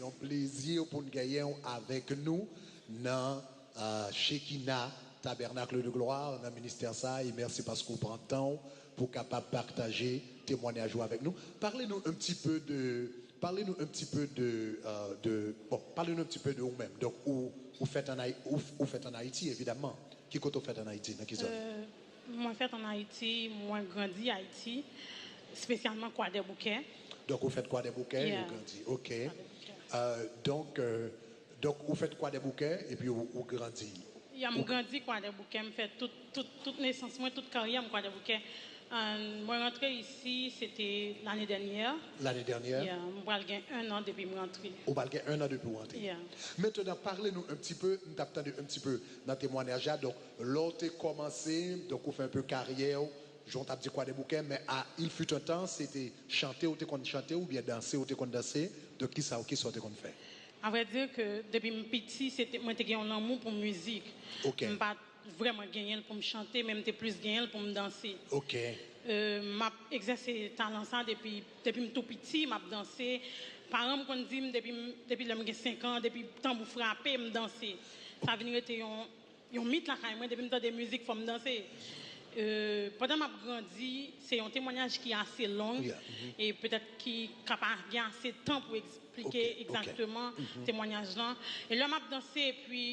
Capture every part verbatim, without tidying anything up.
Yon plezi pou n genyen w avèk nou nan uh, Shekinah Tabernacle de Gloire, nan ministè sa, e mèsi paske w pran tan w pou kapab pataje temwanyaj ou avèk nou. Pale nou un petit peu de, pale nou un petit peu de, uh, de, bon, pale nou un petit peu de ou menm. Donk, ou, ou fèt an, ou, ou fèt an Ayiti, evidaman. Ki kote w fèt an Ayiti? Nan ki zòn? Euh, mwen fèt an Ayiti, mwen grandi Ayiti, espesyalman Kwadèboukè. Donk, ou fèt Kwadèboukè, yeah, ou grandi. Ok. Kwadèboukè. Euh, donk, euh, donk, ou fèt Kwadèboukè, epi ou, ou grandi. Ya, m grandi Kwadèboukè, m fè tout, tout, tout nesans mwen, tout karyè m Kwadèboukè. Euh, mwen rantre isi, se te lane dènyè. Lane dènyè? Ya, m pral gen un an depi m rantre. Ou pral gen un an depi w rantre. Ya. Mentenan, pale nou un petit peu, m t ap tande un petit peu nan temwanyaj la. Donk, lè w te kòmanse, donk ou fè un peu karyè w, jan w t ap di Kwadèboukè, men a, il fut un temps, se te chante ou te konn chante oubyen danse ou te konn danse. Donk, kisa, kisa w te konn fè? A vrè di ke depi m piti, se te, mwen te gen yon lanmou pou mizik. Ok. M pa t vrèman genyen l pou m chante, men m te plis genyen l pou m danse. Ok. Euh, m ap egzèse talan sa depi, depi m tou piti, m ap danse. Paran m konn di m, depi m, depi lè m gen senk an, depi tanbou frape, m danse. Sa vin rete yon, yon mit lakay mwen, depi m tande mizik, fò m danse. Euh, pandan m ap grandi, se yon temwanyaj ki ase long, yeah, mhm, e petèt ki ka pa gen ase tan pou eksplike, ok, ok, egzakteman, mhm, temwanyaj lan. E lè m ap danse, epi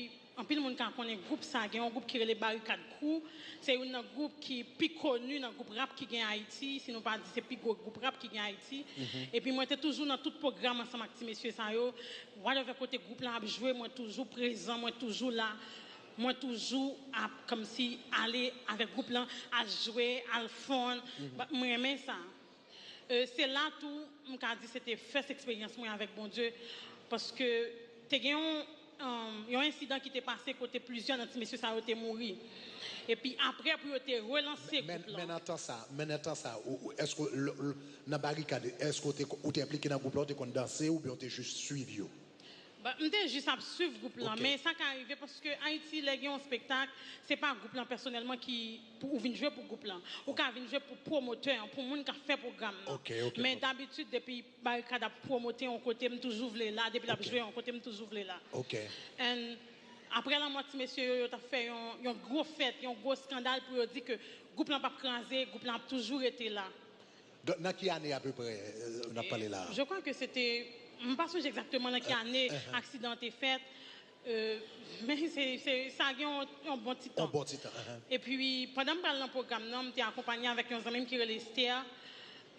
anpil moun ka konnen gwoup sa, gen yon gwoup ki rele Barikad Crew. Se youn nan gwoup ki pi koni nan gwoup rap ki gen Ayiti, si nou pa di se pi gwo gwoup rap ki gen Ayiti. Mhm. Epi mwen te toujou nan tout pwogram ansanm ak ti mesye sa yo. Whatever kote gwoup la ap jwe, mwen toujou prezan, mwen toujou la. Mwen toujou ap, kòmsi, ale avèk gwoup lan, al jwe, al fun. Mhm. Ba-, mwen renmen sa. Euh, se la tou, m ka di se te first eksperyans mwen avèk Bondye, paske te gen yon, um, yon ensidan ki te pase kote plizyè nan ti mesye sa yo te mouri. Epi apre, pou yo te relanse gwoup lan. Men nan tan sa, men nan tan sa, ou, ou, èske w, l, l, nan Barikad, èske w te, ou te enplike nan gwoup la, ou te konn danse, oubyen w te jis swiv yo? Ba, m te jis ap swiv gwoup lan, ok, men sa ka rive paske Ayiti, lè gen yon espektak, se pa gwoup lan pèsonèlman ki pou ou vin jwe pou gwoup lan. Ou ka vin jwe pou pwomotè an, pou moun k ap fè pwogram nan. Ok, ok, men ok, dabitid, depi Barikad ap pwomote yon kote, m toujou vle la. Depi l ap, ok, jwe yon kote, m toujou vle la. Ok. And apre lanmò ti mesye yo, yo t ap fè yon, yon gwo fèt, yon gwo eskandal pou yo di ke gwoup lan p ap kraze, gwoup lan ap toujou rete la. Donk, nan ki ane apeprè, euh, n ap pale la a? Je crois que c'était, m pa sonje egzakteman nan ki ane aksidan an te fèt, euh, men se, se, sa gen yon, yon bon ti tan. Yon bon ti tan, ahan. Epi, pandan m pral nan pwogram nan, m te akonpanye avèk yon zanmi m ki rele Esther.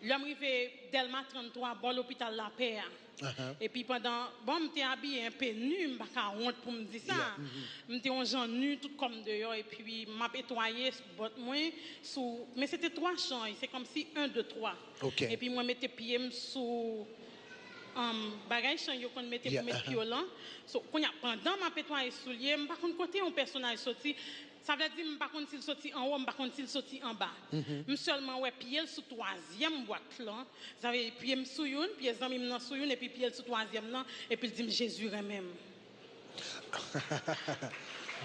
Lè m rive Dèlma trannntwa, bò lopital Lapè a. Ahan. Epi pandan, bon, m te abiye enpe nu, m pa ka wont pou m di sa. Yeah, mhm. M te yon jan nu, tout kò m deyò, epi m ap etwaye bòt mwen sou, men se te twa chan, se kòmsi un, deux, trois. Ok. Epi mwen mete pye m sou, um, bagay chan yo konn mete pou, yeah, met pye w lan. So, kounye a, pandan m ap etwaye soulye, m pa konn kote yon pèsonaj soti. Sa vle di, m pa konn si l soti anwo, m pa konn si l soti anba. Mhm. M sèlman wè pye l sou twazyèm bwat lan. Sa vle di, pye m sou youn, pye zanmi m nan sou youn, epi pye l sou twazyèm nan, epi l di m, "Jezi renmen m."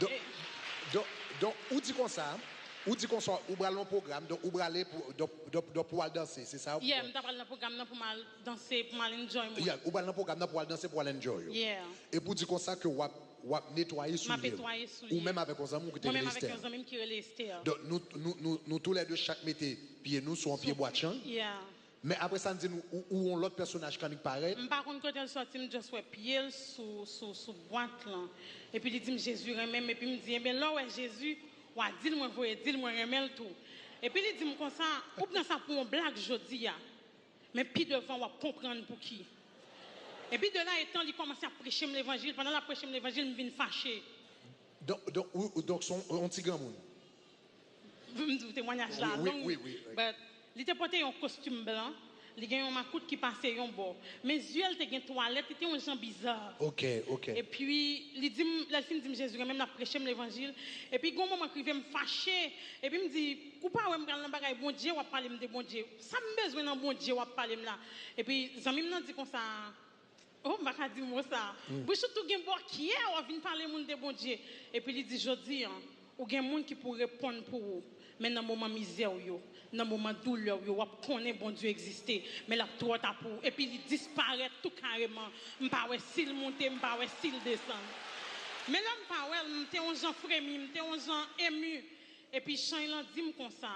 Donk, donk, donk, ou di konsa, ou di konsa, ou pral nan pwogram, donk, ou prale pou, donk, donk, donk, pou w al danse, se sa? Yeah, m ta pral nan pwogram nan pou m al danse, pou m al enjoy mwen. Yeah, ou pral nan pwogram nan pou w al danse, pou w al enjoy ou. Yeah. Epi w di konsa ke w ap, w ap netwaye soulye w. M ap netwaye soulye. Ou menm avèk yon zanmi w ki te rele Esther. Mwen menm avèk yon zanmi m ki rele Esther. Donk, nou, nou, nou, nou toulède chak mete pye nou sou yon pye bwat chan. Yeah. Men apre sa, n di nou, ou, ou yon lòt pèsonaj k annik parèt. M pa konn kote l soti, m just wè pye l sou, sou, sou bwat lan. Epi li di m, "Jezi renmen m." Epi m di, "Enben, lè w wè Jezi, w a di l mwen voye di l mwen renmen l tou." Epi li di m konsa, "Ou pran sa pou yon blag jodi a, men pi devan w ap konprann pouki." Epi de la etan, li kòmanse ap preche m levanjil. Pandan l ap preche m levanjil, m vin fache. Donk, donk, ou, ou, donk, se yon, yon ti granmoun. M di w temwanyaj la long. Wi, wi, wi, wi. But li te pote yon kostim blan, li gen yon makout ki pase yon bò. Men zye l te gen twalèt, li te yon jan biza. Ok, ok. Epi li di m, lè l fin di m Jezi renmen m, l ap preche m levanjil. Epi gen yon moman k rive m fache. Epi m di, "Ou pa wè m pral nan bagay Bondye, w ap pale m de Bondye. Sa m bezwen nan Bondye w ap pale m la?" Epi zanmi m nan di konsa, Oh, m pa ka di mo sa. Bouch ou tou gen bòkyè, w ap vin pale moun de Bondye. Epi li di, "Jodi a, ou gen moun ki pou reponn pou ou." Men nan moman mizè w yo, nan moman doulè w yo, w ap konnen Bondye egziste, men l ap twò ta pou ou. Epi li disparèt tou kareman. M pa wè si l moute, m pa wè si l desann. Men lè m pa wè l, m te yon jan fremi, m te yon jan emi. Epi chanj lan di m konsa,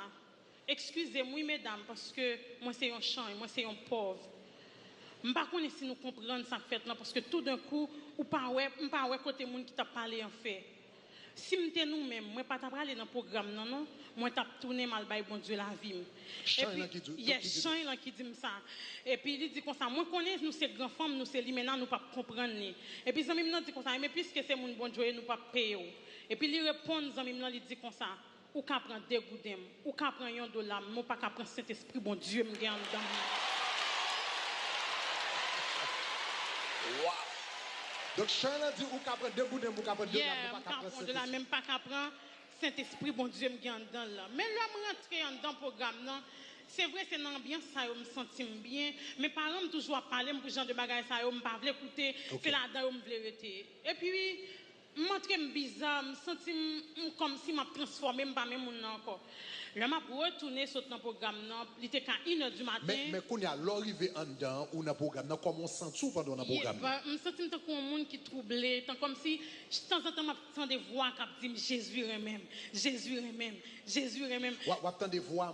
"Eskize m wi, medam, paske mwen se yon chanj, mwen se yon pòv." M pa konnen si nou konprann sa k fèt lan, paske toudenkou, ou pa wè, m pa wè kote moun ki t ap pale an fè. Si m te nou menm, mwen pa ta prale nan pwogram nan, non. Mwen t ap tounen m al bay Bondye lavi m. Chanj lan ki di, yes, chanj lan ki di m sa. Epi li di konsa, "Mwen konnen nou se gran fanm, nou se limena, nou p ap konprann li." Epi zanmi m nan di konsa, "Ebyen, piske se moun Bondye w ye, nou p ap peye w." Epi li reponn zanmi m nan, li di konsa, "Ou ka pran de gouden m, ou ka pran yon dola m, men ou pa ka pran Sentespri Bondye m gen anndan m nan." Wow! Donk, chanj lan di, "Ou ka pran de gouden m, ou ka pran dola m, men ou pa ka pran Sentespri." Yeah, m ka pran dola m, men m pa ka pran Sentespri Bondye m gen anndan l lan. Men lè m rantre anndan pwogram nan, se vre se nan anbyans sa yo m santi m byen, men paran m toujou ap pale m pou jan de bagay sa yo, m pa vle koute, se ladan yo m vle rete. Epi, m antre m biza, m santi m, m kòmsi m ap transfòme, m pa menm moun nan ankò. Lè m ap retounen sot nan pwogram nan, li te ka inè di maten. Men, men kounye a, lè w rive anndan an, ou nan pwogram nan, kòman w santi w pandan w nan pwogram nan? M santi m tankou yon moun ki twouble, tan kòmsi, tanzantan m ap tande vwa k ap di m, "Jezi renmen m, Jezi renmen m, Jezi renmen m." W ap, w ap tande vwa,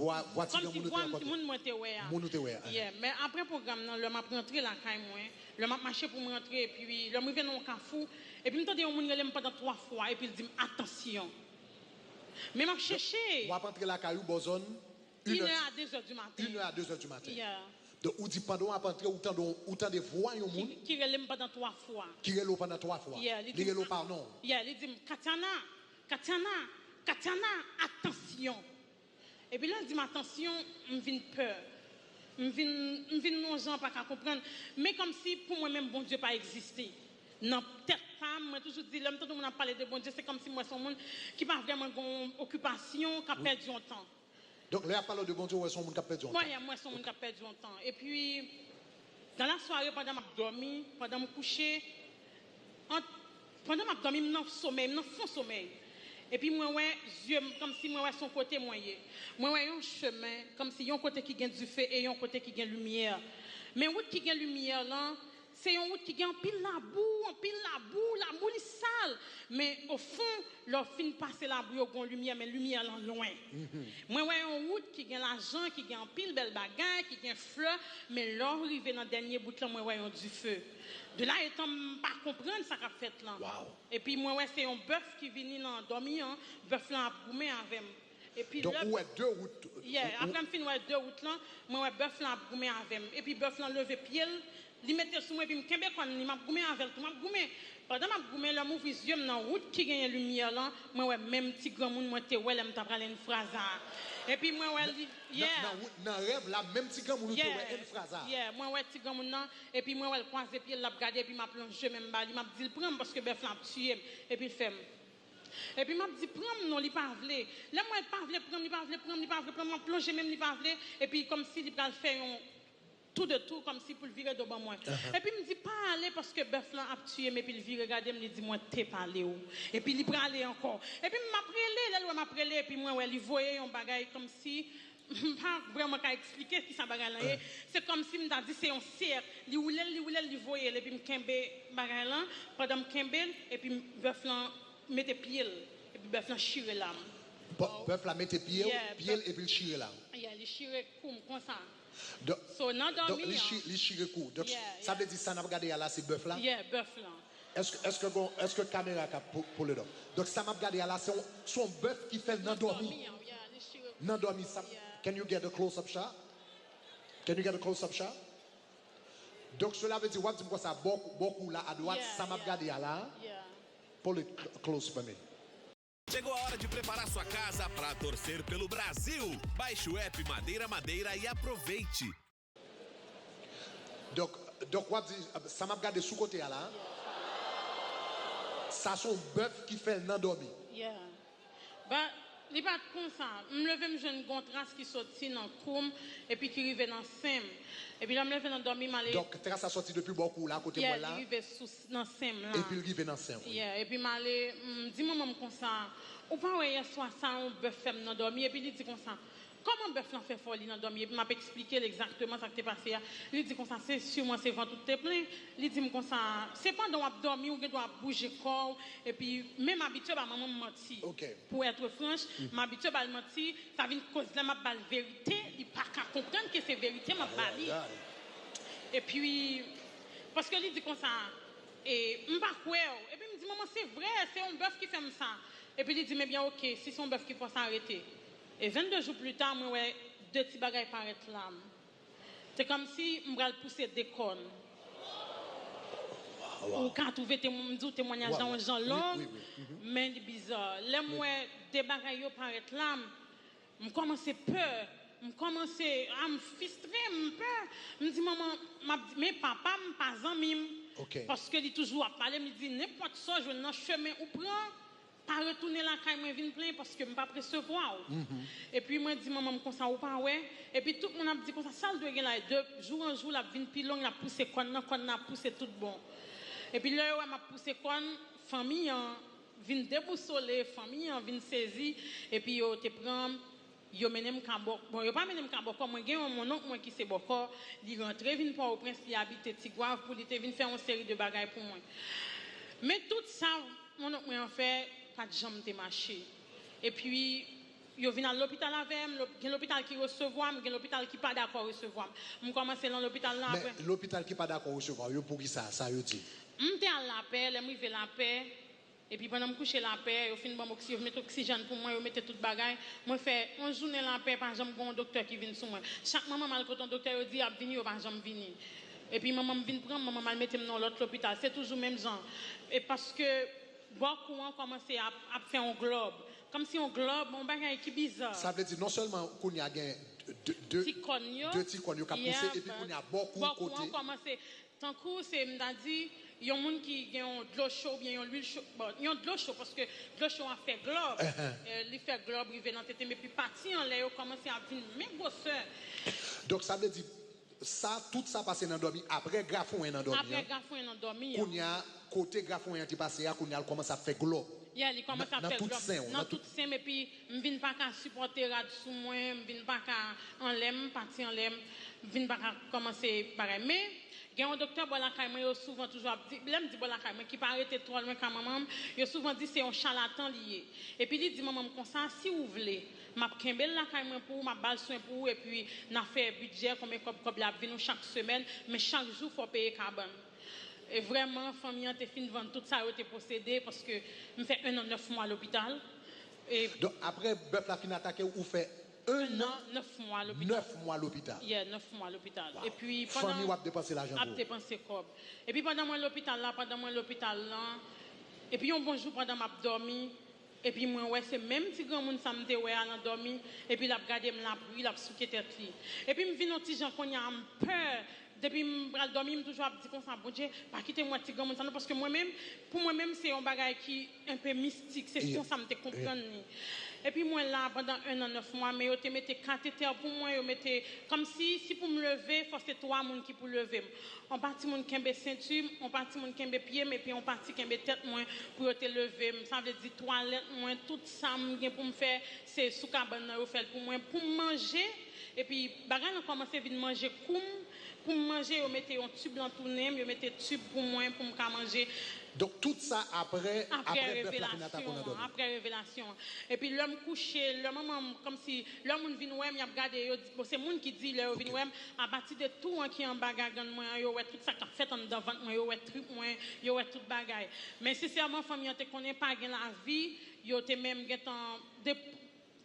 vwa, vwa ti granmoun ou te rankontre? Kòmsi vwa moun mwen te wè a. Moun ou te wè a. Yeah, men apre pwogram nan, lè m ap rantre lakay mwen, lè m ap mache pou m rantre, epi lè m rive nan yon kafou, epi m tande yon moun rele m pandan twa fwa, epi l di m, "Atansyon." Men m ap chèche. W ap antre lakay ou bò zòn inè a dezè di maten. Inè a dezè di maten. Yeah. Donk, ou di pandan w ap antre, ou tande, ou tande vwa yon moun. Ki, ki rele m pandan twa fwa. Ki rele w pandan twa fwa. Yeah, li rele w pa non. Yeah, li di m, "Katiana, Katiana, Katiana, atansyon." Epi lè l di m atansyon, m vin pè. M vin, m vin nan yon jan m pa ka konprann. Men kòmsi pou mwen menm Bondye pa egziste. Nan tèt pa m, mwen toujou di, lè m tande moun ap pale de Bondye, se kòmsi m wè se yon moun ki pa vrèman gen yon okipasyon, k ap pèdi yon tan. Donk, lè y ap pale w de Bondye, ou wè se yon moun k ap pèdi yon tan. Mwen, m wè se yon moun k ap pèdi yon tan. Epi, dans la soirée, pandan m ap dòmi, pandan m kouche, ant, pandan m ap dòmi, m nan somèy, m nan fon somèy. Epi mwen wè zye m, kòmsi mwen wè se yon kote mwen ye. Mwen wè yon chemen, kòmsi yon kote ki gen dife e yon kote ki gen limyè. Men wout ki gen limyè lan, se yon wout ki gen anpil labou, anpil labou, labou li sal. Men ofon, lè w fin pase labou yo, gen yon limyè, men limyè lan lwen. Mwen wè yon wout ki gen lajan, ki gen anpil bèl bagay, ki gen flè, men lè w rive nan dènye bout lan, mwen wè yon dife. De la etan m pa konprann sa k ap fèt lan. Epi mwen wè se yon bèf ki vini nan dòmi an, bèf lan ap goumen avè m. Epi lè... Donk ou wè de wout. Yeah, apre m fin wè de wout lan, mwen wè bèf lan ap goumen avè m. Epi bèf lan leve pye l, li mete l sou mwen, epi m kenbe kòn li, m ap goumen avè l tou, m ap goumen. Pandan m ap goumen, lè m ouvri zye m nan wout ki genyen limyè lan, mwen wè menm ti granmoun mwen te wè lè m t ap rale enfraza a. Epi mwen wè li, yeah. Nan, nan, nan rèv la, menm ti granmoun ou te wè enfraza a. Yeah, mwen wè ti granmoun nan, epi mwen wè l kwaze pye l, l ap gade, epi m ap lonje men m ba li, m ap di l pran m paske bèf lan ap tiye m, epi l fè m. Epi m ap di, "Pran m non, li pa vle." Lè m wè l pa vle pran m, li pa vle pran m, li pa vle pran m, m ap lonje men m, li pa vle. Epi kòmsi li pral fè yon tou de tou, kòmsi pou l vire do ban mwen. Epi m di, "Pa ale, paske bèf lan ap tiye m." Epi l vire gade m, li di, "Mwen te pale w." Epi li prale ankò. Epi m ap rele, lè l wè m ap rele, epi mwen wè li voye yon bagay kòmsi M pa vrèman ka eksplike kisa bagay lan ye. Se kòmsi m ta di se yon sèk. Li woule l, li woule l, li voye l. Epi m kenbe bagay lan. Pandan m kenbe l, epi bèf lan mete pye l. Epi bèf lan chire lam. Bèf la mete pye l, pye l, epi l chire lam. Yeah, li chire kou m konsa. So, nan dòmi an. Donk, li chire kou. Donk, sa vle di sa n ap gade a la, se bèf la? Yeah, bèf lan. Èske, èske gon, èske kamera ka pull it up? Donk sa m ap gade a la, se yon, se yon bèf ki fè l nan dòmi. Nan dòmi, sa, can you get a close up shot? Can you get a close up shot? Donk sela vle di, w ap di m konsa, bò, bò kou la, adwat, sa m ap gade a la, pull it close for me. Chegou a hora de preparar sua casa para torcer pelo Brasil. Baixe o app Madeira Madeira e aproveite. Donk, donk w ap di, sa m ap gade sou kote a la, sa se yon bèf ki fè l nan dòmi. Yeah. But Li pa t konsa. M leve, m jwenn gon tras ki soti nan kou m, epi ki rive nan sen m. Epi lè m leve nan dòmi, m ale. Donk, tras la sòti depi bò kou w la, kote m wè la? Yeah, li rive sou, nan sen m la. Epi l rive nan sen w, wi. Yeah, epi m ale, m di manman m konsa, ou pa wè yèswa sa yon bèf fè m nan dòmi? Epi li di konsa, kòman bèf lan fè fè w li nan dòmi? Epi m ap eksplike l egzakteman sa k te pase a. Li di konsa, se siman se vant ou te plen. Li di m konsa, se pandan w ap dòmi, ou gen dwa ap bouje kò w, epi menm abitye ba manman m manti. Ok. Pour être franche, m abitye ba l manti, sa vin koz lè m ap ba l verite, li pa ka konprann ke se verite m ap ba li. Ay, ay, ay. Epi, paske li di konsa, e, m pa kwè w. Epi m di, manman, se vre, se yon bèf ki fè m sa. Epi li di m, ebyen, ok, si se yon bèf ki fè w sa, rete. E vennde jou pli ta, mwen wè de ti bagay parèt la. Se kòmsi m pral pouse de kòn. Ou ka twouve, m di w, temwayaj la yon jan long, men li biza. Lè m wè de bagay yo parèt la, m kòmanse pè. M kòmanse, a, m fistre, m pè. M di manman, m ap di, men papa m pa zanmi m. Paske li toujou ap pale m, li di, nenpòt sa w jwenn nan chemen ou pran, pa retounen lakay mwen vin plenyen paske m p ap resevwa w. Epi mwen di manman m konsa, ou pa wè? Epi tout moun ap di konsa, sa l dwe gen la? E de jou an jou, l ap vin pi long, l ap pouse kòn nan, kòn nan ap pouse tout bon. Epi lè yo wè m ap pouse kòn, fanmi an vin debousole, fanmi an vin sezi, epi yo te pran m, yo mennen m ka Bòkò. Bon, yo pa mennen m ka Bòkò, mwen gen yon monnonk mwen ki se Bòkò, li rantre vin Pòtoprens, li abite Tigwav pou li te vin fè yon seri de bagay pou mwen. Men tout sa monnonk mwen an fè, pa t janm te mache. Epi, yo vin al lopital avè m, lop-, gen lopital ki resevwa m, gen lopital ki pa dakò resevwa m. M kòmanse nan lopital lan apre. Men lopital ki pa dakò resevwa w, yo poukisa, sa yo di? M te al Lapè, lè m rive Lapè, epi pandan m kouche Lapè, yo fin ban m oksi-, yo mete oksijèn pou mwen, yo mete tout bagay. Mwen fè yon jounen Lapè, pa janm gen yon doktè ki vin sou mwen. Chak manman m al kote yon doktè, yo di y ap vini, yo pa janm vini. Epi manman m vin pran m, manman m al mete m nan yon lòt lopital. Se toujou menm jan. E paske bò kou an kòmanse ap, ap fè yon glòb. Kòmsi yon glòb, yon bagay ki biza. Sa vle di non sèlman kounye a gen de, de, de ti kòn yo, de ti kòn yo k ap pouse, epi kounye a bò kou kote. Bò kou an kòmanse, tankou se, m ta di, yon moun ki gen yon dlo cho oubyen yon lwil cho, bon, yon dlo cho, paske dlo cho a fè glòb. Eh, li fè glòb rive nan tete m, epi pati anlè yo kòmanse ap vin men gwosè. Donk, sa vle di, sa, tout sa pase nan dòmi, apre grafouwen nan dòmi an. Apre grafouwen nan dòmi an. Kounye a, kote grafouwen an te pase a, kounye a, l kòmanse ap fè glòb. Yeah, li kòmanse ap fè glòb nan tout sen w, nan tout sen m, epi m vin pa ka sipòte rad sou mwen, m vin pa ka anlè m, pati anlè m, m vin pa ka kòmanse bagay. Men, gen yon doktè bò lakay mwen, yo souvan toujou ap di, lè m di bò lakay mwen, ki pa rete twò lwen ka manman m, yo souvan di se yon chalatan li ye. Epi li di manman m konsa, si w vle, m ap kenbe l lakay mwen pou ou, m ap ba l swen pou ou, epi n a fè bidjè, konbyen kòb, kòb la ap vin ou chak semèn, men chak jou fò w peye kabann. E vrèman, fanmi an te fin vann tout sa yo te posede, paske m fè en an nèf mwa lopital. E donk, apre bèf la fin atake w, ou fè en an, nèf mwa lopital. Nèf mwa lopital. Yeah, nèf mwa lopital. Wow. Epi pandan fanmi w ap depanse lajan pou ou. Ap depanse kòb. Epi pandan mwen lopital la, pandan mwen lopital lan, epi yon bon jou pandan m ap dòmi, epi mwen wè se menm ti granmoun sa m te wè a nan dòmi, epi l ap gade m, l ap ri, l ap souke tèt li. Epi m vin yon ti jan kounye a, m pè. Depi m pral dòmi, m toujou ap di konsa, Bondye, pa kite m wè ti granmoun sa non, paske mwen menm, pou mwen menm, se yon bagay ki enpe mistik, se konsa m te konprann li. Epi mwen la pandan en an nèf mwa, men yo te mete katetè pou mwen, yo mete, kòmsi, si pou m leve, fò se twa moun ki pou leve m. Yon pati moun kenbe senti m, yon pati moun kenbe pye m, epi yon pati kenbe tèt mwen pou yo te leve m. Sa vle di twalèt mwen, tout sa m gen pou m fè, se sou kabann nan yo fè l pou mwen. Pou m manje, epi bagay lan kòmanse vin manje kou m. Pou m manje, yo mete yon tib lan tou nen m, yo mete tib pou mwen, pou m ka manje. Donk, tout sa apre, apre bèf la fin atake w nan dòmi? Apre revelasyon an. Epi lè m kouche, lè manman m, kòmsi, lè moun vin wè m, y ap gade, yo di, bon, se moun ki di, lè yo vin wè m, apati de tou an ki anba gagann mwen an, yo wè tout sa k ap fèt anndan vant mwen, yo wè trip mwen, yo wè tout bagay. Men sensèman, fanmi an te konnen pa gen lavi, yo te menm gentan de-,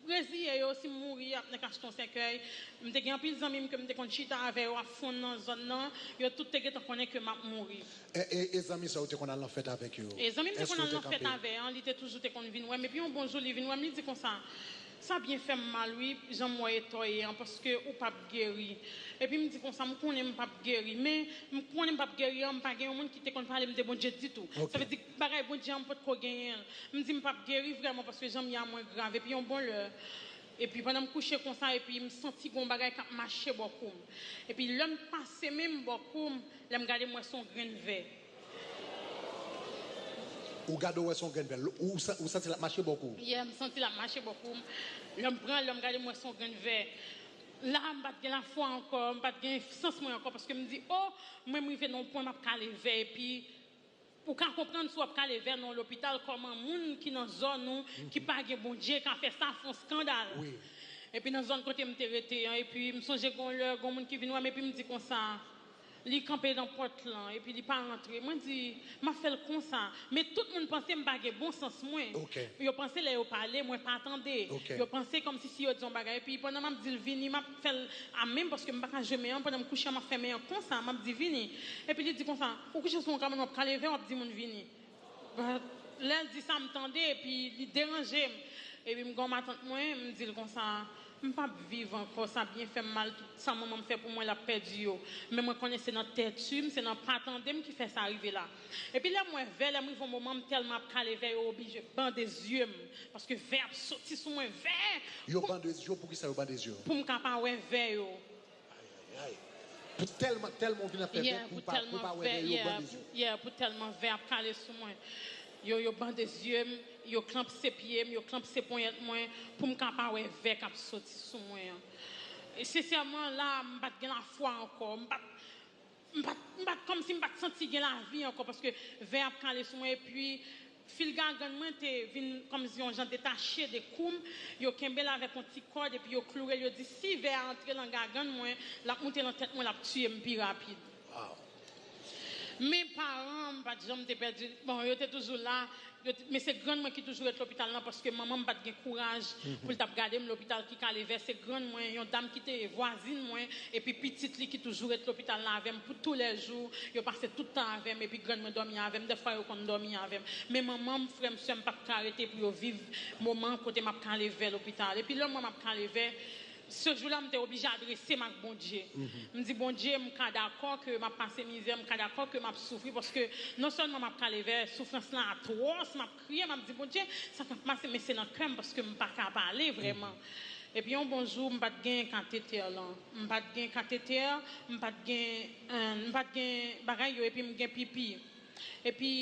reziye yo, si m mouri, y ap nèk achte yon sèkèy. M te gen anpil zanmi m ke m te konn chita avè yo ap fonn nan zòn nan, yo tout te gentan konnen ke m ap mouri. E, e, e zanmi sa w te konn al nan fèt avèk yo? E zanmi m te konn al nan fèt avè an, li te toujou te konn vin wè m. Epi yon bon jou, li vin wè m, li di konsa, Sa byen fè m mal wi, jan m wè eta w ye an, paske ou p ap geri. Epi m di konsa, m konnen m p ap geri, men m konnen m p ap geri an, m pa gen yon moun ki te konn pale m de Bondye ditou. Sa vle di bagay Bondye an m potko genyen l. M di m p ap geri vrèman paske jan m ye a mwen grav. Epi yon bon lè, epi pandan m kouche konsa, epi m santi gen yon bagay k ap mache bò kou m. Epi lè m pase men m bò kou m, lè m gade m wè se yon grenn vè. Ou gade w wè se yon grenn vè. Ou, ou sa- ou santi l ap mache bò kou w. Yeah, m santi l ap mache bò kou m. Lè m pran l, lè m gade m wè se yon grenn vè. La, m pa t gen lafwa ankò, m pa t gen sans mwen ankò, paske m di, o, mwen m rive nan yon pwen m ap kale vè, epi ou ka konprann si w ap kale vè nan yon lopital, kòman moun ki nan zòn ou, ki pa gen Bondye, ka fè sa, fè yon eskandal. Epi nan zòn kote m te rete an, epi m sonje gen yon lè, gen yon moun ki vin wè m, epi m di konsa, li kanpe nan pòt lan, epi li pa rantre. Mwen di, m ap fè l konsa. Men tout moun panse m pa gen bon sans mwen. Yo panse lè yo pale, mwen pa tande. Yo panse kòmsi si yo di yon bagay. Epi pandan m ap di l vini, m ap fè l a men m, paske m pa ka jwe men an. Pandan m kouche an, m ap fè men an konsa, m ap di vini. Epi li di konsa, ou kouche sou yon kabann, w ap kale vè, w ap di moun vini. But, lè l di sa, m tande, epi li deranje m. Epi m gen yon matant mwen, m di l konsa, m p ap viv ankò, sa byen fè m mal, tout sa manman m fè pou mwen, l ap pèdi yo. Men mwen konnen se nan tèti m, se nan pa tande m ki fè sa rive la. Epi lè m wè vè, lè m rive yon moman, m tèlman ap kale vè, yo oblije bande zye m. Paske vè ap soti sou mwen, vè! Yo bande zye w, poukisa yo bande zye w? Pou m ka pa wè vè yo. Ay, ay, ay. Pou tèlman, tèlman w vin ap fè vè, pou w pa, pou w pa wè vè yo, bande zye w. Yeah, pou tèlman vè ap kale sou mwen. Yo, yo bande zye m, yo klamse pye m, yo klamse ponyèt mwen, pou m ka pa wè vè k ap soti sou mwen an. E sensèman, la, m pa t gen lafwa ankò. M pa t, m pa t, m pa t, kòmsi m pa t santi gen lavi ankò, paske vè ap kale sou mwen, epi fil gagann mwen te vin kòmsi yon jan detache de kou m. Yo kenbe l avèk yon ti kòd, epi yo kloure l, yo di, si vè a antre nan gagann mwen, l ap moute nan tèt mwen, l ap tiye m pi rapid. Men paran m pa t janm te pèdi, bon, yo te toujou la, yo te, men se grann mwen ki toujou ret lopital lan, paske manman m pa t gen kouraj pou l t ap gade m lopital ki kale vè. Se grann mwen, yon dam ki te vwazin mwen, epi pitit li ki toujou ret lopital la avè m pou tou lè jou. Yo pase tout tan avè m, epi grann mwen dòmi avè m, dèfwa yo konn dòmi avè m. Men manman m, frè m, sè m pa t ka rete pou yo viv moman kote m ap kale vè lopital. Epi lè mwen m ap kale vè, se jou la, m te oblije adrese m ak Bondye. M di, Bondye, m ka dakò ke m ap pase mizè, m ka dakò ke m ap soufri, paske non sèlman m ap kale vè, soufrans lan atwòs, m ap kriye, m ap di, Bondye, sa k ap pase, men se nan kè m, paske m pa ka pale vrèman. Epi yon bon jou, m pa t gen katetè lan. M pa t gen katetè, m pa t gen, euh, m pa t gen bagay yo, epi m gen pipi. Epi,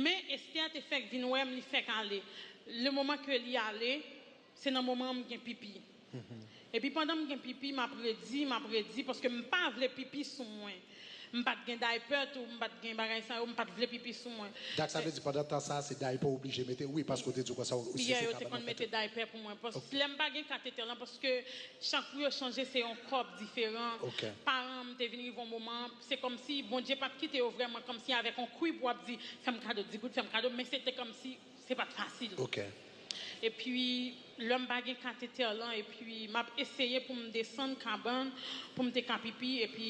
men Esther te fèk vin wè m, li fèk ale. Le moman ke li ale, se nan moman an m gen pipi. Epi pandan m gen pipi, m ap redi, m ap redi, paske m pa vle pipi sou mwen. M pa t gen daypè tou, m pa t gen bagay sa yo, m pa t vle pipi sou mwen. Dak sa vle di pandan tan sa, se daypè w oblije mete, wi, paske w te di w konsa, ou se Yeah, yo te konn mete daypè pou mwen. Paske lè m pa gen katetè lan, paske chak kou yo chanje, se yon kòb diferan. Paran m te vin rive yon moman, se kòmsi Bondye pa t kite yo vrèman, kòmsi avèk yon kwib w ap di, fè m kado dis goud, fè m kado, men se te kòmsi se pa t fasil. Epi, lè m pa gen katetè lan, epi m ap eseye pou m desann kabann, pou m te ka pipi, epi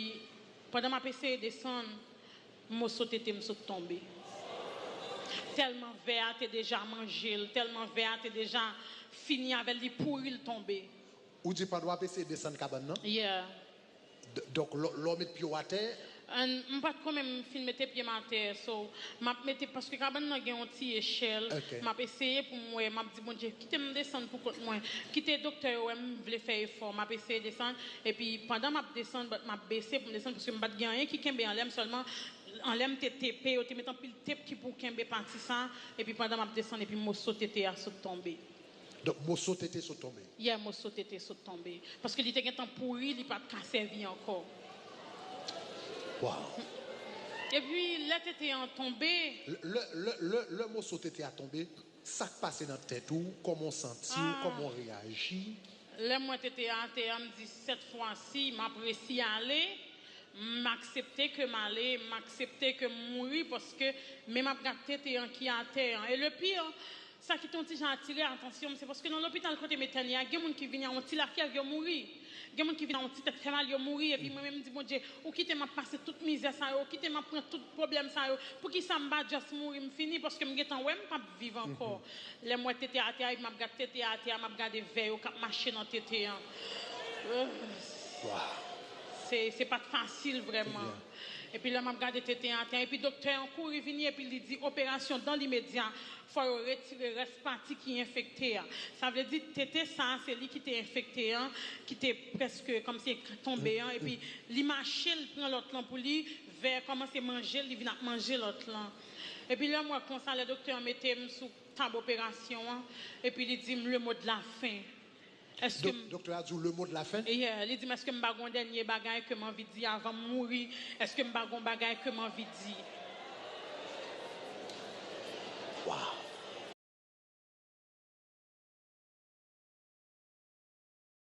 pandan m ap eseye desann, moso tete m sot tonbe. Tèlman vè a te deja manje l, tèlman vè a te deja fini avè l, li pouri l tonbe. Ou di pandan w ap eseye desann kabann nan? Yeah. D- Donk, lè lè w met pye w atè, An, m pa t ko menm fin mete pye m atè, so, m ap mete, paske kabann nan gen yon ti echèl, m ap eseye pou m wè, m ap di, Bondye, kite m desann pou kont mwen, kite doktè yo wè m vle fè efò, m ap eseye desann, epi pandan m ap desann, but m ap bese pou m desann, paske m pa t gen anyen ki kenbe anlè m, sèlman anlè m te tepe, yo te met anpil tep ki pou kenbe pati sa, epi pandan m ap desann, epi moso tete a sot tonbe. Donk, moso tete sot tonbe. Yeah, moso tete sot tonbe. Paske li te gentan pouri, li pa t ka sèvi ankò. Wow. Epi, lè tete an tonbe. Lè, lè, lè, lè moso tete a tonbe, sa k pase nan tèt ou, kòman w santi w, kòman w reyaji? Lè m wè tete a atè a, m di, sèt fwa si, m ap resi ale, m aksepte ke m ale, m aksepte ke m mouri, paske men m ap gad tete an ki atè an. E le pire, Sa ki te yon ti jan atire atansyon m, se paske nan lopital kote m entène a, gen moun ki vini a yon ti lafyèv, yo mouri. Gen moun ki vini a yon ti tèt fè mal, yo mouri. Epi mwen menm, m di, Bondye, ou kite m ap pase tout mizè sa yo, ou kite m ap pran tout pwoblèm sa yo. Poukisa m pa just mouri, m fini, paske m gentan wè m p ap viv ankò. Lè m wè tete atè a, epi m ap gad tete atè a, m ap gade vè yo k ap mache nan tete an. Se, se pa t fasil vrèman. Epi lè m ap gade tete an atè, epi doktè an kouri vini, epi li di, operasyon dans l'immédiat. Fò yo retire rès pati ki enfekte a. Sa vle di tete sa a, se li ki te enfekte an, ki te prèske kòmsi tonbe an, epi li mache, l pran lòt lan pou li, vè kòmanse manje l, li vin ap manje lòt lan. Epi lè m wè konsa, lè doktè an mete m sou tab operasyon an, epi li di m le mot de la fin. Èske m, Doktè a di w le mot de la fin? Yeah, li di m, èske m pa gon dènye bagay ke m anvi di avan m mouri? Èske m pa gon bagay ke m anvi di?